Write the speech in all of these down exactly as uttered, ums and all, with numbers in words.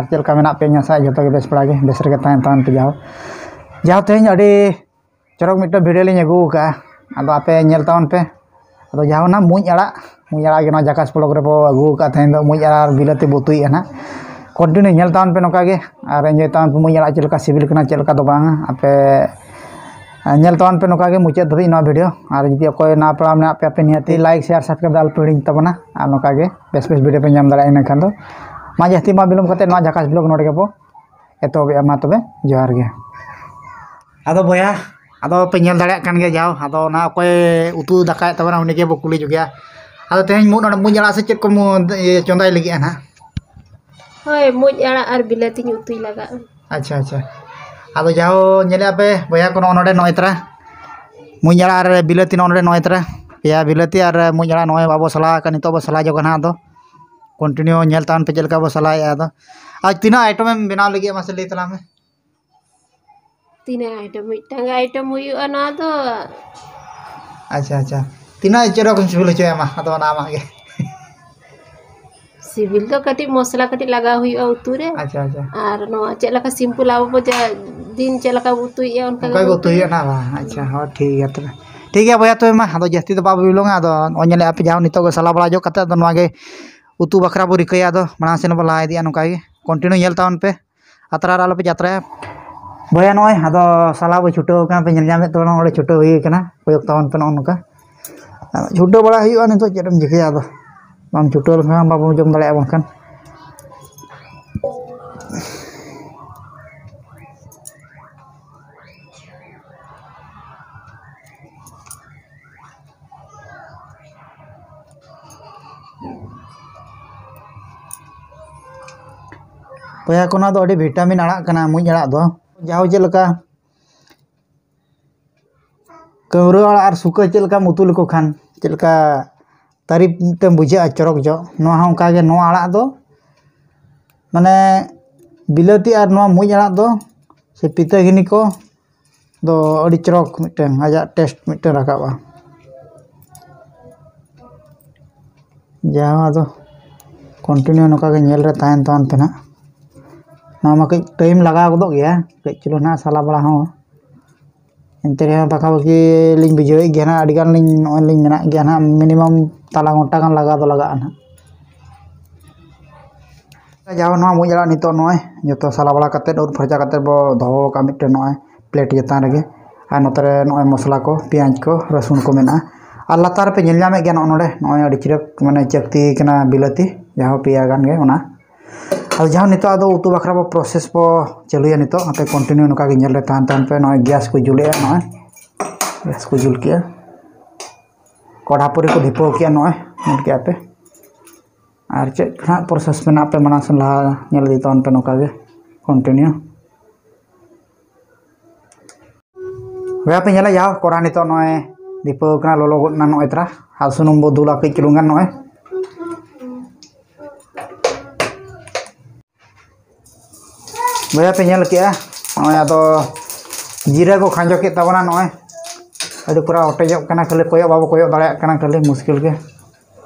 ᱟᱨ ᱪᱮᱫ ᱞᱮᱠᱟ ᱢᱮᱱᱟᱜ ᱯᱮ? ᱤᱧ ᱟᱥᱟᱭᱟ ᱡᱚᱛᱚ ᱜᱮ ᱵᱮᱥ ᱵᱟᱲᱟ ᱜᱮ, ᱵᱮᱥ ᱨᱮᱜᱮ ᱛᱟᱦᱮᱱ ᱛᱟᱵᱚᱱ ᱯᱮ᱾ ᱡᱟᱦᱳ ᱡᱟᱦᱳ ᱛᱮᱦᱮᱧ ᱟᱹᱰᱤ ᱪᱚᱨᱚᱠ ᱢᱤᱫᱴᱟᱝ ᱵᱷᱤᱰᱤᱭᱳ ᱞᱤᱧ ᱟᱹᱜᱩ ᱟᱠᱟᱫᱼᱟ, ᱟᱫᱚ ᱟᱯᱮ ᱧᱮᱞ ᱛᱟᱵᱚᱱ ᱯᱮ᱾ ᱟᱫᱚ ᱡᱟᱦᱳ ᱚᱱᱟ ᱢᱩᱸᱡ ᱟᱲᱟᱜ, ᱢᱩᱸᱡ ᱟᱲᱟᱜ ᱜᱮ ᱱᱚᱣᱟ ᱡᱟᱠᱟᱥ ᱵᱞᱚᱜ ᱨᱮᱵᱚ ᱟᱹᱜᱩ ᱟᱠᱟᱫ ᱛᱮᱦᱮᱧ ᱫᱚ, ᱢᱩᱸᱡ ᱟᱲᱟᱜ ᱟᱨ ᱵᱤᱞᱟᱹᱛᱤ ᱵᱚ ᱩᱛᱩᱭᱮᱫᱼᱟ ᱱᱟᱦᱟᱜ᱾ ᱠᱚᱱᱴᱤᱱᱤᱭᱩ ᱧᱮᱞ ᱛᱟᱵᱚᱱ ᱯᱮ ᱱᱚᱝᱠᱟ ᱜᱮ, ᱟᱨ ᱮᱱᱡᱚᱭ ᱛᱟᱵᱚᱱ ᱯᱮ ᱢᱩᱸᱡ ᱟᱲᱟᱜ ᱪᱮᱫ ᱞᱮᱠᱟ ᱥᱤᱵᱤᱞ ᱠᱟᱱᱟ, ᱪᱮᱫ ᱞᱮᱠᱟ ᱫᱚ ᱵᱟᱝᱟ᱾ ᱟᱯᱮ ᱧᱮᱞ ᱛᱟᱵᱚᱱ ᱯᱮ ᱱᱚᱝᱠᱟ ᱜᱮ ᱢᱩᱪᱟᱹᱫ ᱫᱷᱟᱹᱵᱤᱡ ᱱᱚᱣᱟ ᱵᱷᱤᱰᱤᱭᱳ᱾ ᱟᱨ ᱡᱩᱫᱤ ᱚᱠᱚᱭ ᱱᱟᱣᱟ ᱯᱮᱲᱟ ᱢᱮᱱᱟᱜ ᱯᱮᱭᱟ, ᱟᱯᱮ ᱱᱤᱦᱟᱹᱛᱤ ᱞᱟᱭᱤᱠ, ᱥᱮᱭᱟᱨ, ᱥᱟᱵᱥᱠᱨᱟᱭᱤᱵ ᱫᱚ ᱟᱞᱚᱯᱮ ᱦᱤᱲᱤᱧ ᱛᱟᱵᱚᱱᱟ᱾ ᱟᱨ ᱱᱚᱝᱠᱟ ᱜᱮ ᱵᱮᱥ ᱵᱮᱥ ᱵᱷᱤᱰᱤᱭᱳ ᱯᱮ ᱧᱟᱢ ᱫᱟᱲᱮᱭᱟᱜᱼᱟ᱾ ᱤᱱᱟᱹ ᱠᱷᱟᱱ ᱫᱚ ᱢᱟ ᱡᱟᱹᱥᱛᱤ ᱢᱟ ᱵᱤᱞᱚᱢ ᱠᱟᱛᱮ ᱱᱚᱣᱟ ᱡᱟᱠᱟᱥ ᱵᱞᱚᱜ ᱱᱚᱰᱮ ᱜᱮᱵᱚ ᱮᱛᱚᱦᱚᱵᱮᱜᱼᱟ᱾ ᱢᱟ ᱛᱚᱵᱮ ᱡᱚᱦᱟᱨ ᱜᱮ᱾ ᱟᱫᱚ ᱵᱚᱭᱦᱟ, ᱟᱫᱚ ᱯᱮ ᱧᱮᱞ ᱫᱟᱲᱮᱭᱟᱜ ᱠᱟᱱ ᱜᱮᱭᱟ, ᱡᱟᱣ ᱟᱫᱚ ᱚᱱᱟ ᱚᱠᱚᱭ ᱩᱛᱩ ᱫᱟᱠᱟᱭᱮᱫ ᱛᱟᱵᱚᱱᱟ ᱩᱱᱤ ᱜᱮ ᱵᱚ ᱠᱩᱞᱤ ᱧᱚᱜᱮᱭᱟ᱾ ᱟᱫᱚ ᱛᱮᱦᱮᱧ ᱢᱩ-, ᱱᱚᱰᱮ ᱢᱩᱸᱡ ᱟᱲᱟᱜ ᱥᱮ ᱪᱮᱫ ᱠᱚ ᱢᱩ-, ᱤᱭᱟᱹ, ᱪᱚᱸᱫᱟᱭ ᱞᱟᱹᱜᱤᱫᱼᱟ ᱱᱟᱦᱟᱜ? ᱦᱳᱭ, ᱢᱩᱸᱡ ᱟᱲᱟᱜ ᱟᱨ ᱵᱤᱞᱟᱹᱛᱤᱧ ᱩᱛᱩᱭ ᱞᱟᱜᱟᱜᱼᱟ᱾ ᱟᱪᱪᱷᱟ, ᱟᱪᱪᱷᱟ᱾ ᱟᱫᱚ ᱡᱟᱣ ᱧᱮᱞᱮᱜᱼᱟ ᱯᱮ ᱵᱚᱭᱦᱟ ᱠᱚ, ᱱᱚᱜᱼᱚ ᱱᱚᱰᱮ ᱱᱚᱜᱼᱚᱭ ᱛᱟᱨᱟ ᱢᱩᱸᱡ ᱟᱲᱟᱜ ᱟᱨ ᱵᱤᱞᱟᱹᱛᱤ, ᱱᱚᱜᱼᱚ ᱱᱚᱰᱮ ᱱᱚᱜᱼᱚᱭ ᱛᱟᱨᱟ ᱯᱮᱭᱟ ᱵᱤᱞᱟᱹᱛᱤ ᱟᱨ ᱢᱩᱸᱡ ᱟᱲᱟᱜ ᱱᱚᱜᱼᱚᱭ ᱵᱟᱵᱚ ᱥᱟᱞᱟ ᱟᱠᱟᱫ, ᱱᱤᱛᱚᱜ ᱵᱚ ᱥᱟᱞᱟ ᱡᱚᱜᱟ ᱱᱟᱦᱟᱜ᱾ ᱟᱫᱚ ᱠᱚᱱᱴᱤᱱᱤᱭᱩ ᱧᱮᱞ ᱛᱟᱵᱚᱱ ᱯᱮ ᱪᱮᱫ ᱞᱮᱠᱟ ᱵᱚ ᱥᱟᱞᱟᱭᱮᱫᱼᱟ᱾ ᱟᱫᱚ ᱟᱨ ᱛᱤᱱᱟᱹᱜ ᱟᱭᱴᱮᱢ ᱮᱢ ᱵᱮᱱᱟᱣ ᱞᱟᱹᱜᱤᱫ ᱢᱟᱥᱮ ᱞᱟᱹᱭ ᱛᱟᱞᱟᱝ ᱢᱮ? ᱛᱤᱱᱟᱹᱜ ᱟᱭᱴᱮᱢ? ᱢᱤᱫᱴᱟᱝ ᱜᱮ ᱟᱭᱴᱮᱢ ᱦᱩᱭᱩᱜᱼᱟ ᱱᱚᱣᱟ ᱫᱚ᱾ ᱟᱪᱪᱷᱟ, ᱟᱪᱪᱷᱟ᱾ ᱛᱤᱱᱟᱹᱜ ᱪᱚᱨᱚᱠ ᱮᱢ ᱥᱤᱵᱤᱞ ᱦᱚᱪᱚᱭᱟ, ᱢᱟ ᱟᱫᱚ ᱚᱱᱟ ᱟᱢᱟᱜ ᱜᱮ᱾ ᱥᱤᱵᱤᱞ ᱫᱚ ᱠᱟᱹᱴᱤᱡ ᱢᱚᱥᱞᱟ ᱠᱟᱹᱴᱤᱡ ᱞᱟᱜᱟᱣ ᱦᱩᱭᱩᱜᱼᱟ ᱩᱛᱩ ᱨᱮ᱾ ᱟᱪᱪᱷᱟ, ᱟᱪᱪᱷᱟ᱾ ᱟᱨ ᱱᱚᱣᱟ ᱪᱮᱫ ᱞᱮᱠᱟ ᱥᱤᱢᱯᱤᱞ ᱟᱵᱚ ᱵᱚ ᱡᱟ-, ᱫᱤᱱ ᱪᱮᱫ ᱞᱮᱠᱟ ᱵᱚ ᱩᱛᱩᱭᱮᱫᱼᱟ, ᱚᱱᱠᱟ ᱚᱱᱠᱟ ᱜᱮ ᱜᱮᱵᱚ ᱩᱛᱩᱭᱮᱫᱼᱟ ᱱᱟ, ᱵᱟᱝ? ᱟᱪᱪᱷᱟ, ᱦᱚᱸ, ᱴᱷᱤᱠ ᱜᱮᱭᱟ ᱛᱚᱵᱮ᱾ ᱴᱷᱤᱠ ᱜᱮᱭᱟ ᱵᱚᱭᱦᱟ, ᱛᱚᱵᱮ ᱢᱟ, ᱟᱫᱚ ᱡᱟᱹᱥᱛᱤ ᱫᱚ ᱵᱟᱵᱚ ᱵᱤᱞᱚᱢᱟ᱾ ᱟᱫᱚ ᱱᱚᱜᱼᱚᱭ ᱧᱮᱞᱮᱫᱼᱟ ᱯᱮ, ᱡᱟᱦᱟᱸ ᱱᱤᱛᱚᱜ ᱜᱮ ᱥᱟᱞᱟ ᱵᱟᱲᱟ ᱡᱚᱜ ᱠᱟᱛᱮ, ᱟᱫᱚ ᱱᱚᱣᱟ ᱜᱮ ᱩᱛᱩ ᱵᱟᱠᱷᱨᱟ ᱵᱚ ᱨᱤᱠᱟᱹᱭᱟ᱾ ᱟᱫᱚ ᱢᱟᱲᱟᱝ ᱥᱮᱱ ᱵᱚ ᱞᱟᱦᱟ ᱤᱫᱤᱜᱼᱟ ᱱᱚᱝᱠᱟ ᱜᱮ᱾ ᱠᱚᱱᱴᱤᱱᱤᱭᱩ ᱧᱮᱞ ᱛᱟᱵᱚᱱ ᱯᱮ᱾ ᱟᱛᱨᱟ ᱨᱮ ᱟᱞᱚᱯᱮ ᱡᱟᱛᱨᱟᱭᱟ᱾ ᱵᱚᱭᱦᱟ, ᱱᱚᱜᱼᱚᱭ ᱟᱫᱚ ᱥᱟᱞᱟ ᱵᱚ ᱪᱷᱩᱴᱟᱹᱣ ᱟᱠᱟᱱᱟ, ᱯᱮ ᱧᱮᱞ ᱧᱟᱢᱮᱫ ᱛᱟᱵᱚᱱᱟ, ᱱᱚᱜᱼᱚᱭ ᱪᱷᱩᱴᱟᱹᱣ ᱦᱩᱭ ᱟᱠᱟᱱᱟ᱾ ᱠᱚᱭᱚᱜ ᱛᱟᱵᱚᱱ ᱯᱮ ᱱᱚᱜᱼᱚ ᱱᱚᱝᱠᱟ᱾ ᱪᱷᱩᱴᱟᱹᱣ ᱵᱟᱲᱟ ᱦᱩᱭᱩᱜᱼᱟ ᱱᱤᱛᱚᱜ, ᱪᱮᱫ ᱮᱢ ᱪᱤᱠᱟᱹᱭᱟ ᱟᱫᱚ᱾ ᱵᱟᱢ ᱪᱷᱩᱴᱟᱹᱣ ᱞᱮᱱᱠᱷᱟᱱ ᱵᱟᱵᱚᱱ ᱡᱚᱢ ᱫᱟᱲᱮᱭᱟᱜᱼᱟ ᱵᱟᱝᱠᱷᱟᱱ᱾ ᱵᱚᱭᱦᱟ ᱠᱚ, ᱱᱚᱣᱟ ᱫᱚ ᱟᱹᱰᱤ ᱵᱷᱤᱴᱟᱢᱤᱱ ᱟᱲᱟᱜ ᱠᱟᱱᱟ, ᱢᱩᱸᱡ ᱟᱲᱟᱜ ᱫᱚ᱾ ᱡᱟᱦᱳ ᱪᱮᱫ ᱞᱮᱠᱟ ᱠᱟᱹᱣᱨᱟᱹ ᱟᱲᱟᱜ ᱟᱨ ᱥᱩᱠᱟᱹ ᱪᱮᱫ ᱞᱮᱠᱟᱢ ᱩᱛᱩ ᱞᱮᱠᱚ ᱠᱷᱟᱱ, ᱪᱮᱫ ᱞᱮᱠᱟ ᱛᱟᱹᱨᱤᱯ ᱢᱤᱫᱴᱮᱱ ᱵᱩᱡᱷᱟᱹᱜᱼᱟ, ᱪᱚᱨᱚᱠ ᱡᱚᱜ, ᱱᱚᱣᱟ ᱦᱚᱸ ᱚᱱᱠᱟ ᱜᱮ᱾ ᱱᱚᱣᱟ ᱟᱲᱟᱜ ᱫᱚ ᱢᱟᱱᱮ ᱵᱤᱞᱟᱹᱛᱤ ᱟᱨ ᱱᱚᱣᱟ ᱢᱩᱸᱡ ᱟᱲᱟᱜ ᱫᱚ ᱥᱮ ᱯᱤᱛᱟᱹᱜᱷᱤᱱᱤ ᱠᱚ ᱫᱚ ᱟᱹᱰᱤ ᱪᱚᱨᱚᱠ ᱢᱤᱫᱴᱮᱱ ᱟᱡᱟᱜ ᱴᱮᱥᱴ ᱢᱤᱫᱴᱮᱱ ᱨᱟᱠᱟᱵᱼᱟ᱾ ᱡᱟᱦᱟᱸ ᱫᱚ ᱠᱚᱱᱴᱤᱱᱤᱭᱩ ᱱᱚᱝᱠᱟ ᱜᱮ ᱧᱮᱞ ᱨᱮ ᱛᱟᱦᱮᱱ ᱛᱟᱵᱚᱱ ᱯᱮ ᱱᱟᱦᱟᱜ᱾ ᱱᱚᱣᱟ ᱢᱟ ᱠᱟᱹᱡ ᱴᱟᱭᱤᱢ ᱞᱟᱜᱟᱣ ᱜᱚᱫᱚᱜ ᱜᱮᱭᱟ, ᱠᱟᱹᱡ ᱪᱩᱞᱩᱝ ᱱᱟᱦᱟᱜ ᱥᱟᱞᱟ ᱵᱟᱲᱟ ᱦᱚᱸ᱾ ᱮᱱᱛᱮ ᱨᱮᱦᱚᱸ ᱯᱟᱠᱟᱯᱟᱠᱤ ᱞᱤᱧ ᱵᱩᱡᱷᱟᱹᱣᱮᱫ ᱜᱮᱭᱟ ᱱᱟᱦᱟᱜ, ᱟᱹᱰᱤ ᱜᱟᱱ ᱞᱤᱧ ᱱᱚᱜᱼᱚᱭ ᱞᱤᱧ ᱢᱮᱱᱟᱜ ᱜᱮᱭᱟ ᱱᱟᱦᱟᱜ, ᱢᱤᱱᱤᱢᱟᱢ ᱛᱟᱞᱟ ᱜᱷᱚᱱᱴᱟ ᱜᱟᱱ ᱞᱟᱜᱟᱣ ᱫᱚ ᱞᱟᱜᱟᱜᱼᱟ ᱱᱟᱦᱟᱜ᱾ ᱡᱟᱦᱟᱸ ᱱᱚᱣᱟ ᱢᱩᱡ ᱟᱲᱟᱜ ᱱᱤᱛᱚᱜ ᱱᱚᱜᱼᱚᱭ ᱡᱚᱛᱚ ᱥᱟᱞᱟ ᱵᱟᱲᱟ ᱠᱟᱛᱮᱫ, ᱟᱹᱨᱩᱵ ᱯᱷᱟᱨᱪᱟ ᱠᱟᱛᱮᱫ ᱵᱚ ᱫᱚᱦᱚ ᱠᱟᱜᱼᱟ ᱢᱤᱫᱴᱮᱱ ᱱᱚᱜᱼᱚᱭ ᱯᱞᱮᱴ ᱪᱮᱛᱟᱱ ᱨᱮᱜᱮ᱾ ᱟᱨ ᱱᱚᱛᱮ ᱨᱮ ᱱᱚᱜᱼᱚᱭ ᱢᱚᱥᱞᱟ ᱠᱚ, ᱯᱮᱸᱭᱟᱡᱽ ᱠᱚ, ᱨᱟᱹᱥᱩᱱ ᱠᱚ ᱢᱮᱱᱟᱜᱼᱟ᱾ ᱟᱨ ᱞᱟᱛᱟᱨ ᱨᱮᱯᱮ ᱧᱮᱞ ᱧᱟᱢᱮᱫ ᱜᱮᱭᱟ, ᱱᱚᱜᱼᱚ ᱱᱚᱰᱮ ᱱᱚᱜᱼᱚᱭ ᱟᱹᱰᱤ ᱪᱤᱨᱟᱹᱠ ᱢᱟᱱᱮ ᱪᱟᱹᱠᱛᱤ ᱠᱟᱱᱟ ᱵᱤᱞᱟᱹᱛᱤ, ᱡᱟᱦᱟᱸ ᱯᱮᱭᱟ ᱜᱟᱱ ᱜᱮ ᱚᱱᱟ᱾ ᱟᱫᱚ ᱡᱟᱦᱟᱸ ᱱᱤᱛᱚᱜ ᱟᱫᱚ ᱩᱛᱩ ᱵᱟᱠᱷᱨᱟ ᱵᱚ ᱯᱨᱚᱥᱮᱥ ᱵᱚ ᱪᱟᱹᱞᱩᱭᱟ ᱱᱤᱛᱚᱜ᱾ ᱟᱯᱮ ᱠᱚᱱᱴᱤᱱᱤᱭᱩ ᱱᱚᱝᱠᱟ ᱜᱮ ᱧᱮᱞ ᱨᱮ ᱛᱟᱦᱮᱱ ᱛᱟᱦᱮᱱ ᱯᱮ᱾ ᱱᱚᱜᱼᱚᱭ ᱜᱮᱥ ᱠᱚ ᱡᱩᱞᱮᱜᱼᱟ, ᱱᱚᱜᱼᱚᱭ ᱜᱮᱥ ᱠᱚ ᱡᱩᱞ ᱠᱮᱜᱼᱟ, ᱠᱚᱲᱦᱟ ᱯᱩᱨᱤ ᱠᱚ ᱫᱷᱤᱯᱟᱹᱣ ᱠᱮᱜᱼᱟ, ᱱᱚᱜᱼᱚᱭ ᱧᱮᱞ ᱠᱮᱜᱼᱟ ᱯᱮ᱾ ᱟᱨ ᱪᱮᱫ ᱱᱟᱦᱟᱜ ᱯᱨᱚᱥᱮᱥ ᱢᱮᱱᱟᱜ ᱯᱮ ᱢᱟᱲᱟᱝ ᱥᱮᱱ ᱞᱟᱦᱟ ᱧᱮᱞ ᱤᱫᱤ ᱛᱟᱵᱚᱱ ᱯᱮ ᱱᱚᱝᱠᱟ ᱜᱮ ᱠᱚᱱᱴᱤᱱᱤᱭᱩ᱾ ᱵᱚᱭᱦᱟ ᱯᱮ ᱧᱮᱞᱟ, ᱡᱟᱦᱟᱸ ᱠᱚᱲᱦᱟ ᱱᱤᱛᱚᱜ ᱱᱚᱜᱼᱚᱭ ᱫᱷᱤᱯᱟᱹᱣ ᱠᱟᱱᱟ, ᱞᱚᱞᱚ ᱜᱚᱫ ᱮᱱᱟ ᱱᱚᱜᱼᱚᱭ ᱛᱷᱚᱲᱟ, ᱟᱨ ᱥᱩᱱᱩᱢ ᱵᱚ ᱫᱩᱞᱟ ᱠᱟᱹᱡ ᱪᱩᱞᱩᱝ ᱜᱟᱱ ᱱᱚᱜᱼᱚᱭ᱾ ᱵᱚᱭᱦᱟ ᱯᱮ ᱧᱮᱞ ᱠᱮᱜᱼᱟ, ᱱᱚᱜᱼᱚᱭ ᱟᱫᱚ ᱡᱤᱨᱟᱹ ᱠᱚ ᱠᱷᱟᱸᱡᱚ ᱠᱮᱫ ᱛᱟᱵᱚᱱᱟ ᱱᱚᱜᱼᱚᱭ᱾ ᱟᱹᱰᱤ ᱯᱩᱨᱟᱹ ᱚᱴᱮᱡᱚᱜ ᱠᱟᱱᱟ, ᱠᱷᱟᱹᱞᱤ ᱠᱚᱭᱚᱜ ᱵᱟᱵᱚ ᱠᱚᱭᱚᱜ ᱫᱟᱲᱮᱭᱟᱜ ᱠᱟᱱᱟ, ᱠᱷᱟᱹᱞᱤ ᱢᱩᱥᱠᱤᱞ ᱜᱮ᱾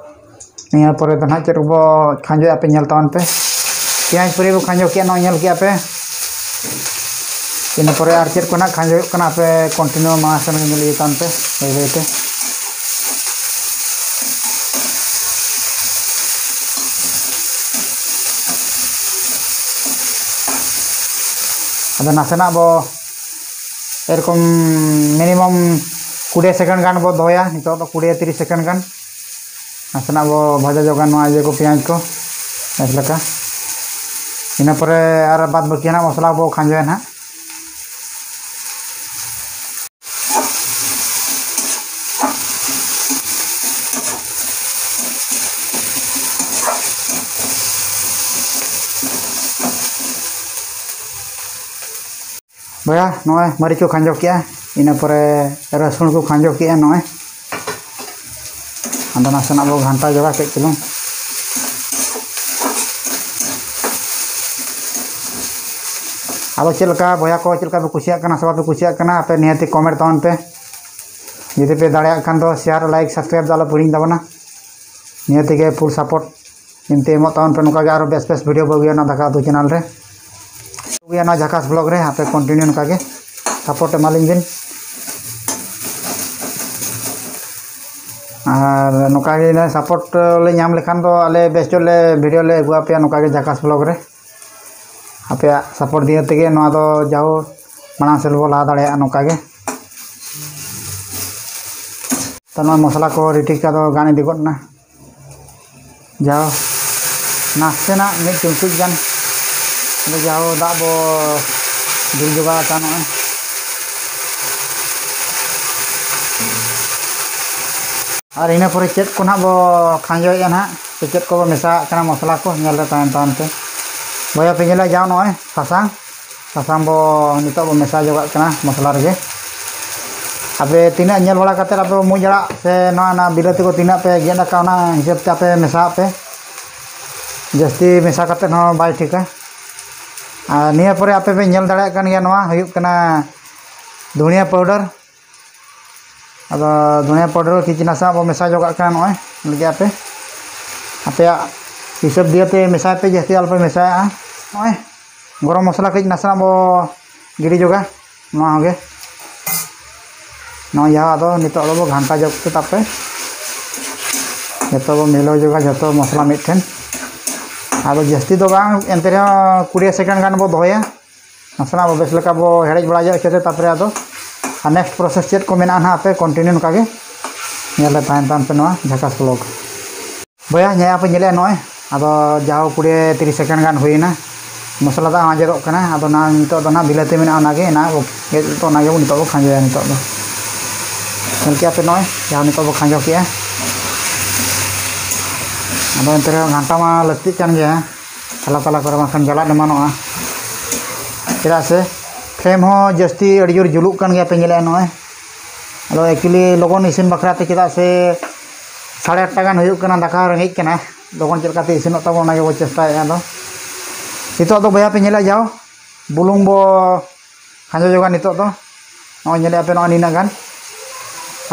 ᱱᱤᱭᱟᱹ ᱯᱚᱨᱮ ᱫᱚ ᱱᱟᱦᱟᱜ ᱪᱮᱫ ᱠᱚᱵᱚ ᱠᱷᱟᱸᱡᱚᱭᱟ ᱯᱮ ᱧᱮᱞ ᱛᱟᱵᱚᱱ ᱯᱮ᱾ ᱯᱮᱸᱭᱟᱡᱽ ᱯᱩᱨᱤ ᱵᱚ ᱠᱷᱟᱸᱡᱚ ᱠᱮᱜᱼᱟ, ᱱᱚᱜᱼᱚᱭ ᱧᱮᱞ ᱠᱮᱜᱼᱟ ᱯᱮ᱾ ᱤᱱᱟᱹ ᱯᱚᱨᱮ ᱟᱨ ᱪᱮᱫ ᱠᱚ ᱱᱟᱦᱟᱜ ᱠᱷᱟᱸᱡᱚᱭᱚᱜ ᱠᱟᱱᱟ, ᱟᱯᱮ ᱠᱚᱱᱴᱤᱱᱤᱭᱩ ᱢᱟᱲᱟᱝ ᱥᱮᱱ ᱜᱮ ᱧᱮᱞ ᱤᱫᱤ ᱛᱟᱵᱚᱱ ᱯᱮ ᱵᱟᱹᱭ ᱵᱟᱹᱭ ᱛᱮ᱾ ᱟᱫᱚ ᱱᱟᱥᱮᱱᱟᱜ ᱵᱚ ᱮᱨᱚᱠᱚᱢ ᱢᱤᱱᱤᱢᱟᱢ ᱠᱩᱲᱤ ᱥᱮᱠᱮᱱᱰ ᱜᱟᱱ ᱵᱚ ᱫᱚᱦᱚᱭᱟ᱾ ᱱᱤᱛᱚᱜ ᱫᱚ ᱠᱩᱲᱤ ᱛᱤᱨᱤᱥ ᱥᱮᱠᱮᱱᱰ ᱜᱟᱱ ᱱᱟᱥᱮᱱᱟᱜ ᱵᱚ ᱵᱷᱟᱡᱟ ᱧᱚᱜᱟ ᱱᱚᱣᱟ ᱤᱭᱟᱹ ᱠᱚ, ᱯᱮᱸᱭᱟᱡᱽ ᱠᱚ ᱵᱮᱥ ᱞᱮᱠᱟ᱾ ᱤᱱᱟᱹ ᱯᱚᱨᱮ ᱟᱨ ᱵᱟᱫ ᱵᱟᱹᱠᱤ ᱱᱟᱜ ᱢᱚᱥᱞᱟ ᱵᱚ ᱠᱷᱟᱸᱡᱚᱭᱟ ᱱᱟᱦᱟᱜ᱾ ᱵᱚᱭᱦᱟ, ᱱᱚᱜᱼᱚᱭ ᱢᱟᱹᱨᱤᱪ ᱠᱚ ᱠᱷᱟᱸᱡᱚ ᱠᱮᱜᱼᱟ, ᱤᱱᱟᱹ ᱯᱚᱨᱮ ᱨᱟᱹᱥᱩᱱ ᱠᱚ ᱠᱷᱟᱸᱡᱚ ᱠᱮᱜᱼᱟ ᱱᱚᱜᱼᱚᱭ᱾ ᱟᱫᱚ ᱱᱟᱥᱮᱱᱟᱜ ᱵᱚ ᱜᱷᱟᱱᱴᱟ ᱧᱚᱜᱟ ᱠᱟᱹᱡ ᱪᱩᱞᱩᱝ᱾ ᱟᱫᱚ ᱪᱮᱫ ᱞᱮᱠᱟ ᱵᱚᱭᱦᱟ ᱠᱚ, ᱪᱮᱫ ᱞᱮᱠᱟ ᱯᱮ ᱠᱩᱥᱤᱭᱟᱜ ᱠᱟᱱᱟ ᱥᱮ ᱵᱟᱯᱮ ᱠᱩᱥᱤᱭᱟᱜ ᱠᱟᱱᱟ, ᱟᱯᱮ ᱱᱤᱦᱟᱹᱛᱤ ᱠᱚᱢᱮᱱᱴ ᱛᱟᱵᱚᱱ ᱯᱮ᱾ ᱡᱩᱫᱤ ᱯᱮ ᱫᱟᱲᱮᱭᱟᱜ ᱠᱷᱟᱱ ᱫᱚ ᱥᱮᱭᱟᱨ, ᱞᱟᱭᱤᱠ, ᱥᱟᱵᱥᱠᱨᱟᱭᱤᱵ ᱫᱚ ᱟᱞᱚ ᱯᱮ ᱦᱤᱲᱤᱧ ᱛᱟᱵᱚᱱᱟ᱾ ᱱᱤᱭᱟᱹ ᱛᱮᱜᱮ ᱯᱷᱩᱞ ᱥᱟᱯᱳᱨᱴ ᱮᱢᱛᱮ ᱮᱢᱚᱜ ᱛᱟᱵᱚᱱ ᱯᱮ, ᱱᱚᱝᱠᱟ ᱜᱮ ᱟᱨᱚ ᱵᱮᱥ ᱵᱮᱥ ᱵᱷᱤᱰᱤᱭᱳ ᱵᱚ ᱟᱹᱜᱩᱭᱟ ᱱᱚᱣᱟ ᱫᱟᱠᱟ ᱩᱛᱩ ᱪᱮᱱᱮᱞ ᱨᱮ᱾ ᱜᱮᱭᱟ ᱱᱚᱣᱟ ᱡᱷᱟᱠᱟᱥ ᱵᱞᱚᱜ ᱨᱮ, ᱟᱯᱮ ᱠᱚᱱᱴᱤᱱᱤᱭᱩ ᱱᱚᱝᱠᱟ ᱜᱮ ᱥᱟᱯᱳᱨᱴ ᱮᱢᱟᱞᱤᱧ ᱵᱤᱱ᱾ ᱟᱨ ᱱᱚᱝᱠᱟ ᱜᱮ ᱥᱟᱯᱳᱨᱴ ᱞᱮ ᱧᱟᱢ ᱞᱮᱠᱷᱟᱱ ᱫᱚ ᱟᱞᱮ ᱵᱮᱥ ᱧᱚᱜ ᱞᱮ ᱵᱷᱤᱰᱤᱭᱳ ᱞᱮ ᱟᱹᱜᱩ ᱟᱯᱮᱭᱟ ᱱᱚᱝᱠᱟ ᱜᱮ ᱡᱷᱟᱠᱟᱥ ᱵᱞᱚᱜ ᱨᱮ᱾ ᱟᱯᱮᱭᱟᱜ ᱥᱟᱯᱳᱨᱴ ᱫᱤᱭᱮ ᱛᱮᱜᱮ ᱱᱚᱣᱟ ᱫᱚ ᱡᱟᱦᱳ ᱢᱟᱲᱟᱝ ᱥᱮᱫ ᱵᱚ ᱞᱟᱦᱟ ᱫᱟᱲᱮᱭᱟᱜᱼᱟ ᱱᱚᱝᱠᱟ ᱜᱮ᱾ ᱛᱚ ᱱᱚᱣᱟ ᱢᱚᱥᱞᱟ ᱠᱚ ᱨᱮᱰᱤ ᱠᱟᱜ ᱫᱚ ᱜᱟᱱ ᱤᱫᱤ ᱜᱚᱫ ᱮᱱᱟ᱾ ᱡᱟᱣ ᱱᱟᱥᱮᱱᱟᱜ ᱢᱤᱫ ᱪᱩᱢᱪᱩᱡ ᱜᱟᱱ ᱟᱫᱚ ᱡᱟᱣ ᱫᱟᱜ ᱵᱚ ᱫᱩᱞ ᱡᱚᱜᱟᱣ ᱟᱠᱟᱱ ᱱᱚᱜᱼᱚᱭ᱾ ᱟᱨ ᱤᱱᱟᱹ ᱯᱚᱨᱮ ᱪᱮᱫ ᱠᱚ ᱱᱟᱦᱟᱜ ᱵᱚ ᱠᱷᱟᱸᱡᱚᱭᱮᱫᱼᱟ ᱱᱟᱦᱟᱜ, ᱥᱮ ᱪᱮᱫ ᱠᱚᱵᱚ ᱢᱮᱥᱟᱣᱟᱜ ᱠᱟᱱᱟ ᱢᱚᱥᱞᱟ ᱠᱚ, ᱧᱮᱞ ᱨᱮ ᱛᱟᱭᱚᱢ ᱛᱟᱭᱚᱢ ᱛᱮ᱾ ᱵᱚᱭᱦᱟ ᱯᱮ ᱧᱮᱞᱟ ᱡᱟᱣ ᱱᱚᱜᱼᱚᱭ ᱥᱟᱥᱟᱝ, ᱥᱟᱥᱟᱝ ᱵᱚ ᱱᱤᱛᱚᱜ ᱵᱚ ᱢᱮᱥᱟ ᱡᱚᱜᱟᱜ ᱠᱟᱱᱟ ᱢᱚᱥᱞᱟ ᱨᱮᱜᱮ᱾ ᱟᱯᱮ ᱛᱤᱱᱟᱹᱜ ᱧᱮᱞ ᱵᱟᱲᱟ ᱠᱟᱛᱮᱫ ᱟᱯᱮ ᱢᱩᱡ ᱟᱲᱟᱜ ᱥᱮ ᱱᱚᱣᱟ ᱱᱟ ᱵᱤᱞᱟᱹᱛᱤ ᱠᱚ ᱛᱤᱱᱟᱹᱜ ᱯᱮ ᱜᱮᱫ ᱟᱠᱟᱫ ᱚᱱᱟ ᱦᱤᱥᱟᱹᱵ ᱛᱮ ᱟᱯᱮ ᱢᱮᱥᱟᱣᱟᱜ ᱯᱮ᱾ ᱡᱟᱹᱥᱛᱤ ᱢᱮᱥᱟ ᱠᱟᱛᱮᱫ ᱦᱚᱸ ᱵᱟᱭ ᱴᱷᱤᱠᱟ᱾ ᱟᱨ ᱱᱤᱭᱟᱹ ᱯᱚᱨᱮ ᱟᱯᱮ ᱯᱮ ᱧᱮᱞ ᱫᱟᱲᱮᱭᱟᱜ ᱠᱟᱱ ᱜᱮᱭᱟ, ᱱᱚᱣᱟ ᱦᱩᱭᱩᱜ ᱠᱟᱱᱟ ᱫᱷᱩᱱᱤᱭᱟᱹ ᱯᱟᱣᱰᱟᱨ᱾ ᱟᱫᱚ ᱫᱷᱩᱱᱤᱭᱟᱹ ᱯᱟᱣᱰᱟᱨ ᱠᱤᱪᱷᱤ ᱱᱟᱥᱮ ᱵᱚ ᱢᱮᱥᱟ ᱡᱚᱜᱟᱜ ᱠᱟᱱᱟ ᱱᱚᱜᱼᱚᱭ ᱞᱟᱹᱜᱤᱫ ᱟᱯᱮ᱾ ᱟᱯᱮᱭᱟᱜ ᱦᱤᱥᱟᱹᱵ ᱫᱤᱭᱮ ᱯᱮ ᱢᱮᱥᱟᱭ ᱯᱮ, ᱡᱟᱹᱥᱛᱤ ᱟᱞᱚ ᱯᱮ ᱢᱮᱥᱟᱭᱟ᱾ ᱱᱚᱜᱼᱚᱭ ᱜᱚᱨᱚᱢ ᱢᱚᱥᱞᱟ ᱠᱟᱹᱡ ᱱᱟᱥᱮᱱᱟᱜ ᱵᱚ ᱜᱤᱰᱤ ᱡᱚᱜᱟ ᱱᱚᱣᱟ ᱦᱚᱸᱜᱮ᱾ ᱱᱚᱜᱼᱚᱭ ᱡᱟᱦᱟᱸ ᱟᱫᱚ ᱱᱤᱛᱚᱜ ᱫᱚᱵᱚ ᱜᱷᱟᱱᱴᱟ ᱡᱚᱜ ᱛᱮ ᱛᱟᱯᱮ ᱡᱚᱛᱚ ᱵᱚ ᱢᱤᱞᱟᱹᱣ ᱡᱚᱜᱟ, ᱡᱚᱛᱚ ᱢᱚᱥᱞᱟ ᱢᱤᱫ ᱴᱷᱮᱱ᱾ ᱟᱫᱚ ᱡᱟᱹᱥᱛᱤ ᱫᱚ ᱵᱟᱝ, ᱮᱱᱛᱮ ᱨᱮᱦᱚᱸ ᱠᱩᱲᱤ ᱥᱮᱠᱮᱱᱰ ᱜᱟᱱ ᱵᱚ ᱫᱚᱦᱚᱭᱟ᱾ ᱱᱟᱥᱮᱱᱟᱜ ᱵᱚ ᱵᱮᱥ ᱞᱮᱠᱟ ᱵᱚ ᱦᱮᱰᱮᱡ ᱵᱟᱲᱟ ᱧᱚᱜ ᱦᱚᱪᱚᱭ ᱛᱮ, ᱛᱟᱯᱚᱨᱮ ᱟᱫᱚ ᱟᱨ ᱱᱮᱠᱥᱴ ᱯᱨᱚᱥᱮᱥ ᱪᱮᱫ ᱠᱚ ᱢᱮᱱᱟᱜᱼᱟ ᱱᱟᱦᱟᱜ, ᱟᱯᱮ ᱠᱚᱱᱴᱤᱱᱤᱭᱩ ᱱᱚᱝᱠᱟ ᱜᱮ ᱧᱮᱞ ᱨᱮ ᱛᱟᱦᱮᱱ ᱛᱟᱵᱚᱱ ᱯᱮ ᱱᱚᱣᱟ ᱡᱷᱟᱠᱟᱥ ᱵᱞᱚᱜ᱾ ᱵᱚᱭᱦᱟ, ᱧᱮᱞ ᱟᱯᱮ ᱧᱮᱞᱮᱜᱼᱟ ᱱᱚᱜᱼᱚᱭ, ᱟᱫᱚ ᱡᱟᱣ ᱠᱩᱲᱤ ᱛᱤᱨᱤᱥ ᱥᱮᱠᱮᱱᱰ ᱜᱟᱱ ᱦᱩᱭᱮᱱᱟ, ᱢᱚᱥᱞᱟ ᱫᱚ ᱟᱸᱡᱮᱫᱚᱜ ᱠᱟᱱᱟ᱾ ᱟᱫᱚ ᱱᱟ ᱱᱤᱛᱚᱜ ᱫᱚ ᱱᱟᱦᱟᱜ ᱵᱤᱞᱟᱹᱛᱤ ᱢᱮᱱᱟᱜᱼᱟ, ᱚᱱᱟᱜᱮ ᱚᱱᱟ ᱜᱮ ᱱᱤᱛᱚᱜ ᱵᱚ ᱠᱷᱟᱸᱡᱚᱭᱟ ᱱᱤᱛᱚᱜ ᱫᱚ᱾ ᱧᱮᱞ ᱠᱮᱜᱼᱟ ᱯᱮ ᱱᱚᱜᱼᱚᱭ ᱡᱟᱦᱟᱸ ᱱᱤᱛᱚᱜ ᱵᱚ ᱠᱷᱟᱸᱡᱚ ᱠᱮᱜᱼᱟ᱾ ᱟᱫᱚ ᱮᱱᱛᱮ ᱨᱮᱦᱚᱸ ᱜᱷᱟᱱᱴᱟ ᱢᱟ ᱞᱟᱹᱠᱛᱤᱜ ᱠᱟᱱ ᱜᱮᱭᱟ ᱛᱟᱞᱟ ᱛᱟᱞᱟ ᱠᱚᱨᱮ, ᱵᱟᱝᱠᱷᱟᱱ ᱡᱟᱞᱟᱫ ᱮᱢᱟᱱᱚᱜᱼᱟ᱾ ᱪᱮᱫᱟᱜ ᱥᱮ ᱯᱷᱞᱮᱢ ᱦᱚᱸ ᱡᱟᱹᱥᱛᱤ ᱟᱹᱰᱤ ᱡᱳᱨ ᱡᱩᱞᱩᱜ ᱠᱟᱱ ᱜᱮᱭᱟ ᱯᱮ ᱧᱮᱞᱮᱜᱼᱟ ᱱᱚᱜᱼᱚᱭ᱾ ᱟᱫᱚ ᱮᱠᱪᱩᱭᱮᱞᱤ ᱞᱚᱜᱚᱱ ᱤᱥᱤᱱ ᱵᱟᱠᱷᱨᱟ ᱛᱮ, ᱪᱮᱫᱟᱜ ᱥᱮ ᱥᱟᱲᱮ ᱟᱴᱴᱟ ᱜᱟᱱ ᱦᱩᱭᱩᱜ ᱠᱟᱱᱟ, ᱫᱟᱠᱟ ᱦᱚᱸ ᱨᱮᱸᱜᱮᱡ ᱠᱟᱱᱟ, ᱞᱚᱜᱚᱱ ᱪᱮᱫ ᱞᱮᱠᱟᱛᱮ ᱤᱥᱤᱱᱚᱜ ᱛᱟᱵᱚᱱ ᱚᱱᱟ ᱜᱮᱵᱚ ᱪᱮᱥᱴᱟᱭᱮᱫᱼᱟ᱾ ᱟᱫᱚ ᱱᱤᱛᱚᱜ ᱫᱚ ᱵᱚᱭᱦᱟ ᱯᱮ ᱧᱮᱞᱮᱫᱼᱟ, ᱡᱟᱣ ᱵᱩᱞᱩᱝ ᱵᱚ ᱠᱷᱟᱸᱡᱚ ᱡᱚᱜᱟ ᱱᱤᱛᱚᱜ ᱫᱚ᱾ ᱱᱚᱜᱼᱚᱭ ᱧᱮᱞᱮᱫᱼᱟ ᱯᱮ ᱱᱚᱜᱼᱚᱭ ᱱᱤᱱᱟᱹᱜ ᱜᱟᱱ᱾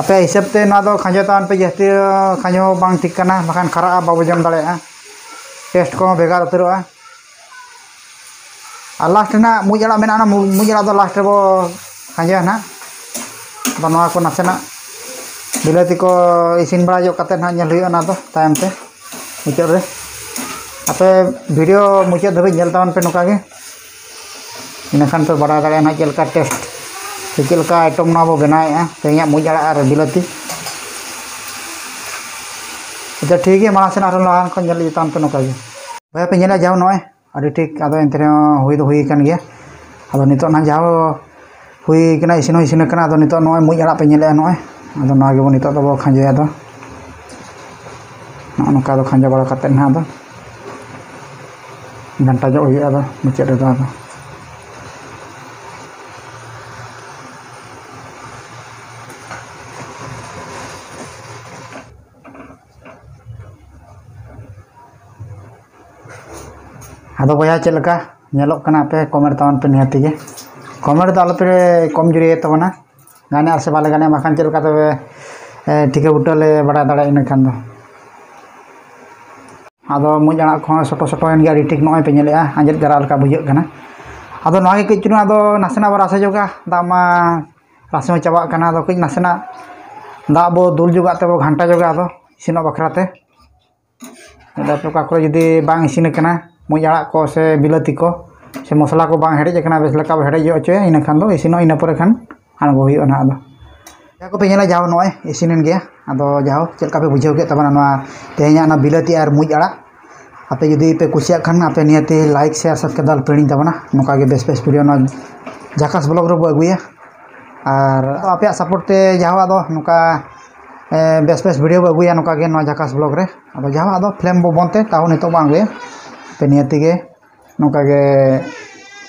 ᱟᱯᱮ ᱦᱤᱥᱟᱹᱵ ᱛᱮ ᱱᱚᱣᱟ ᱫᱚ ᱠᱷᱟᱸᱡᱚ ᱛᱟᱵᱚᱱ ᱯᱮ, ᱡᱟᱹᱥᱛᱤ ᱠᱷᱟᱸᱡᱚ ᱵᱟᱝ ᱴᱷᱤᱠ ᱠᱟᱱᱟ, ᱵᱟᱠᱷᱟᱱ ᱠᱷᱟᱨᱟᱜᱼᱟ, ᱵᱟᱵᱚ ᱡᱚᱢ ᱫᱟᱲᱮᱭᱟᱜᱼᱟ, ᱴᱮᱥᱴ ᱠᱚᱦᱚᱸ ᱵᱷᱮᱜᱟᱨ ᱩᱛᱟᱹᱨᱚᱜᱼᱟ᱾ ᱟᱨ ᱞᱟᱥᱴ ᱨᱮᱱᱟᱜ ᱢᱩᱡ ᱟᱲᱟᱜ ᱢᱮᱱᱟᱜᱼᱟ, ᱚᱱᱟ ᱢᱩ- ᱢᱩᱡ ᱟᱲᱟᱜ ᱫᱚ ᱞᱟᱥᱴ ᱨᱮᱵᱚ ᱠᱷᱟᱸᱡᱚᱭᱟ ᱱᱟᱦᱟᱜ᱾ ᱟᱫᱚ ᱱᱚᱣᱟ ᱠᱚ ᱱᱟᱥᱮᱱᱟᱜ ᱵᱤᱞᱟᱹᱛᱤ ᱠᱚ ᱤᱥᱤᱱ ᱵᱟᱲᱟ ᱧᱚᱜ ᱠᱟᱛᱮ ᱱᱟᱦᱟᱜ ᱧᱮᱞ ᱦᱩᱭᱩᱜᱼᱟ ᱚᱱᱟ ᱫᱚ ᱛᱟᱭᱚᱢ ᱛᱮ ᱢᱩᱪᱟᱹᱫ ᱨᱮ᱾ ᱟᱯᱮ ᱵᱷᱤᱰᱤᱭᱳ ᱢᱩᱪᱟᱹᱫ ᱫᱷᱟᱹᱵᱤᱡ ᱧᱮᱞ ᱛᱟᱵᱚᱱ ᱯᱮ ᱱᱚᱝᱠᱟ ᱜᱮ, ᱤᱱᱟᱹᱠᱷᱟᱱ ᱯᱮ ᱵᱟᱲᱟᱭ ᱫᱟᱲᱮᱭᱟᱜᱼᱟ ᱱᱟᱦᱟᱜ ᱪᱮᱫ ᱞᱮᱠᱟ ᱴᱮᱥᱴ ᱥᱮ ᱪᱮᱫ ᱞᱮᱠᱟ ᱟᱭᱴᱮᱢ ᱱᱚᱣᱟ ᱵᱚ ᱵᱮᱱᱟᱣᱮᱫᱼᱟ ᱛᱮᱦᱮᱧᱟᱜ ᱢᱩᱡ ᱟᱲᱟᱜ ᱟᱨ ᱵᱤᱞᱟᱹᱛᱤ᱾ ᱟᱪᱪᱷᱟ, ᱴᱷᱤᱠ ᱜᱮᱭᱟ, ᱢᱟᱲᱟᱝ ᱥᱮᱱ ᱟᱨᱦᱚᱸ ᱞᱟᱦᱟ ᱠᱷᱚᱱ ᱧᱮᱞ ᱤᱫᱤ ᱛᱟᱵᱚᱱ ᱯᱮ ᱱᱚᱝᱠᱟ ᱜᱮ᱾ ᱵᱚᱭᱦᱟ ᱯᱮ ᱧᱮᱞᱟ ᱡᱟᱦᱟᱸ ᱱᱚᱜᱼᱚᱭ ᱟᱹᱰᱤ ᱴᱷᱤᱠ, ᱟᱫᱚ ᱮᱱᱛᱮ ᱨᱮᱦᱚᱸ ᱦᱩᱭ ᱫᱚ ᱦᱩᱭ ᱟᱠᱟᱱ ᱜᱮᱭᱟ᱾ ᱟᱫᱚ ᱱᱤᱛᱚᱜ ᱱᱟᱦᱟᱜ ᱡᱟᱦᱟᱸ ᱦᱩᱭ ᱠᱟᱱᱟ, ᱤᱥᱤᱱ ᱦᱚᱸ ᱤᱥᱤᱱ ᱟᱠᱟᱱᱟ᱾ ᱟᱫᱚ ᱱᱤᱛᱚᱜ ᱱᱚᱜᱼᱚᱭ ᱢᱩᱡ ᱟᱲᱟᱜ ᱯᱮ ᱧᱮᱞᱮᱫᱼᱟ ᱱᱚᱜᱼᱚᱭ, ᱟᱫᱚ ᱱᱚᱣᱟ ᱜᱮᱵᱚᱱ ᱱᱤᱛᱚᱜ ᱫᱚᱵᱚ ᱠᱷᱟᱸᱡᱚᱭᱟ᱾ ᱟᱫᱚ ᱱᱚᱜᱼᱚ ᱱᱚᱝᱠᱟ ᱫᱚ ᱠᱷᱟᱸᱡᱚ ᱵᱟᱲᱟ ᱠᱟᱛᱮᱫ ᱱᱟᱦᱟᱜ ᱟᱫᱚ ᱜᱷᱟᱱᱴᱟ ᱧᱚᱜ ᱦᱩᱭᱩᱜᱼᱟ ᱟᱫᱚ ᱢᱩᱪᱟᱹᱫ ᱨᱮᱫᱚ ᱟᱫᱚ᱾ ᱟᱫᱚ ᱵᱚᱭᱦᱟ ᱪᱮᱫ ᱞᱮᱠᱟ ᱧᱮᱞᱚᱜ ᱠᱟᱱᱟ ᱟᱯᱮ ᱠᱚᱢᱮᱱᱴ ᱛᱟᱵᱚᱱ ᱯᱮ ᱱᱤᱦᱟᱹᱛ ᱜᱮ᱾ ᱠᱚᱢᱮᱱᱴ ᱫᱚ ᱟᱞᱚᱯᱮ ᱠᱚᱢ ᱡᱩᱨᱤᱭᱮᱫ ᱛᱟᱵᱚᱱᱟ, ᱜᱟᱱᱮ ᱟᱨ ᱥᱮ ᱵᱟᱞᱮ ᱜᱟᱱᱮ, ᱵᱟᱠᱷᱟᱱ ᱪᱮᱫ ᱞᱮᱠᱟ ᱛᱚᱵᱮ ᱮ, ᱴᱷᱤᱠᱟᱹ ᱵᱩᱴᱟᱹ ᱞᱮ ᱵᱟᱲᱟᱭ ᱫᱟᱲᱮᱭᱟᱜᱼᱟ ᱤᱱᱟᱹ ᱠᱷᱟᱱ ᱫᱚ᱾ ᱟᱫᱚ ᱢᱩᱡ ᱟᱲᱟᱜ ᱠᱚᱦᱚᱸ ᱥᱚᱴᱚ ᱥᱚᱴᱚᱭᱮᱱ ᱜᱮᱭᱟ, ᱟᱹᱰᱤ ᱴᱷᱤᱠ ᱱᱚᱜᱼᱚᱭ ᱯᱮ ᱧᱮᱞᱮᱫᱼᱟ, ᱟᱸᱡᱮᱫ ᱜᱟᱨᱟ ᱞᱮᱠᱟ ᱵᱩᱡᱷᱟᱹᱜ ᱠᱟᱱᱟ᱾ ᱟᱫᱚ ᱱᱚᱣᱟ ᱜᱮ ᱠᱟᱹᱡ ᱪᱩᱞᱩᱝ ᱟᱫᱚ ᱱᱟᱥᱮᱱᱟᱜ ᱵᱚ ᱨᱟᱥᱮ ᱧᱚᱜᱟ, ᱫᱟᱜ ᱢᱟ ᱨᱟᱥᱮ ᱦᱚᱸ ᱪᱟᱵᱟᱜ ᱠᱟᱱᱟ᱾ ᱟᱫᱚ ᱠᱟᱹᱡ ᱱᱟᱥᱮᱱᱟᱜ ᱫᱟᱜ ᱵᱚ ᱫᱩᱞ ᱧᱚᱜᱟᱜ ᱛᱮᱵᱚ ᱜᱷᱟᱱᱴᱟ ᱧᱚᱜᱟ ᱟᱫᱚ ᱤᱥᱤᱱᱚᱜ ᱵᱟᱠᱷᱨᱟ ᱛᱮ᱾ ᱟᱫᱚ ᱚᱠᱟ ᱠᱚᱨᱮ ᱡᱩᱫᱤ ᱵᱟᱝ ᱤᱥᱤᱱ ᱟᱠᱟᱱᱟ ᱢᱩᱡ ᱟᱲᱟᱜ ᱠᱚ ᱥᱮ ᱵᱤᱞᱟᱹᱛᱤ ᱠᱚ ᱥᱮ ᱢᱚᱥᱞᱟ ᱠᱚ ᱵᱟᱝ ᱦᱮᱰᱮᱡ ᱟᱠᱟᱱᱟ, ᱵᱮᱥ ᱞᱮᱠᱟ ᱵᱚ ᱦᱮᱰᱮᱡ ᱧᱚᱜ ᱦᱚᱪᱚᱭᱟ, ᱤᱱᱟᱹ ᱠᱷᱟᱱ ᱫᱚ ᱤᱥᱤᱱᱚᱜ, ᱤᱱᱟᱹ ᱯᱚᱨᱮ ᱠᱷᱟᱱ ᱟᱬᱜᱚ ᱦᱩᱭᱩᱜᱼᱟ ᱱᱟᱦᱟᱜ᱾ ᱟᱫᱚ ᱡᱟᱦᱟᱸ ᱠᱚᱯᱮ ᱧᱮᱞᱟ, ᱡᱟᱦᱟᱸ ᱱᱚᱜᱼᱚᱭ ᱤᱥᱤᱱᱮᱱ ᱜᱮᱭᱟ᱾ ᱟᱫᱚ ᱡᱟᱦᱟᱸ ᱪᱮᱫ ᱞᱮᱠᱟ ᱯᱮ ᱵᱩᱡᱷᱟᱹᱣ ᱠᱮᱫ ᱛᱟᱵᱚᱱᱟ ᱱᱚᱣᱟ ᱛᱮᱦᱮᱧᱟᱜ ᱚᱱᱟ ᱵᱤᱞᱟᱹᱛᱤ ᱟᱨ ᱢᱩᱡ ᱟᱲᱟᱜ? ᱟᱯᱮ ᱡᱩᱫᱤ ᱯᱮ ᱠᱩᱥᱤᱭᱟᱜ ᱠᱷᱟᱱ ᱟᱯᱮ ᱱᱤᱭᱟᱹᱛᱮ like, share, subscribe ᱫᱚ ᱟᱞᱚᱯᱮ ᱦᱤᱲᱤᱧ ᱛᱟᱵᱚᱱᱟ᱾ ᱱᱚᱝᱠᱟ ᱜᱮ ᱵᱮᱥ ᱵᱮᱥ ᱵᱷᱤᱰᱤᱭᱳ ᱱᱚᱣᱟ ᱡᱷᱟᱠᱟᱥ ᱵᱞᱚᱜ ᱨᱮᱵᱚ ᱟᱹᱜᱩᱭᱟ᱾ ᱟᱨ ᱟᱯᱮᱭᱟᱜ ᱥᱟᱯᱳᱨᱴ ᱛᱮ ᱡᱟᱦᱟᱸ ᱟᱫᱚ ᱱᱚᱝᱠᱟ ᱮ, ᱵᱮᱥ ᱵᱮᱥ ᱵᱷᱤᱰᱤᱭᱳ ᱵᱚ ᱟᱹᱜᱩᱭᱟ ᱱᱚᱝᱠᱟ ᱜᱮ ᱱᱚᱣᱟ ᱡᱷᱟᱠᱟᱥ ᱵᱞᱚᱜ ᱨᱮ᱾ ᱟᱫᱚ ᱡᱟᱦᱟᱸ ᱟᱫᱚ ᱯᱷᱤᱞᱢ ᱵᱚ ᱵᱚᱱᱫᱽ ᱛᱮ ᱛᱟᱦᱚᱸ ᱱᱤᱛᱚᱜ ᱵᱚ ᱟᱬᱜᱚᱭᱟ᱾ ᱟᱯᱮ ᱱᱤᱭᱟᱹ ᱛᱮᱜᱮ ᱱᱚᱝᱠᱟ ᱜᱮ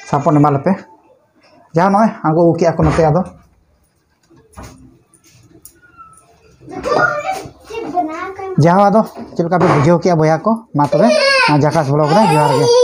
ᱥᱟᱯᱳᱨᱴ ᱮᱢᱟ ᱞᱮᱯᱮ᱾ ᱡᱟᱦᱟᱸ ᱱᱚᱜᱼᱚᱭ ᱟᱬᱜᱚ ᱟᱹᱜᱩ ᱠᱮᱜᱼᱟ ᱠᱚ ᱱᱚᱛᱮ ᱟᱫᱚ᱾ ᱡᱟᱦᱟᱸ ᱟᱫᱚ ᱪᱮᱫ ᱞᱮᱠᱟ ᱯᱮ ᱵᱩᱡᱷᱟᱹᱣ ᱠᱮᱜᱼᱟ ᱵᱚᱭᱦᱟ ᱠᱚ, ᱢᱟ ᱛᱚᱵᱮ ᱱᱚᱣᱟ ᱡᱷᱟᱠᱟᱥ ᱵᱞᱚᱜ ᱨᱮ ᱡᱚᱦᱟᱨ ᱜᱮ᱾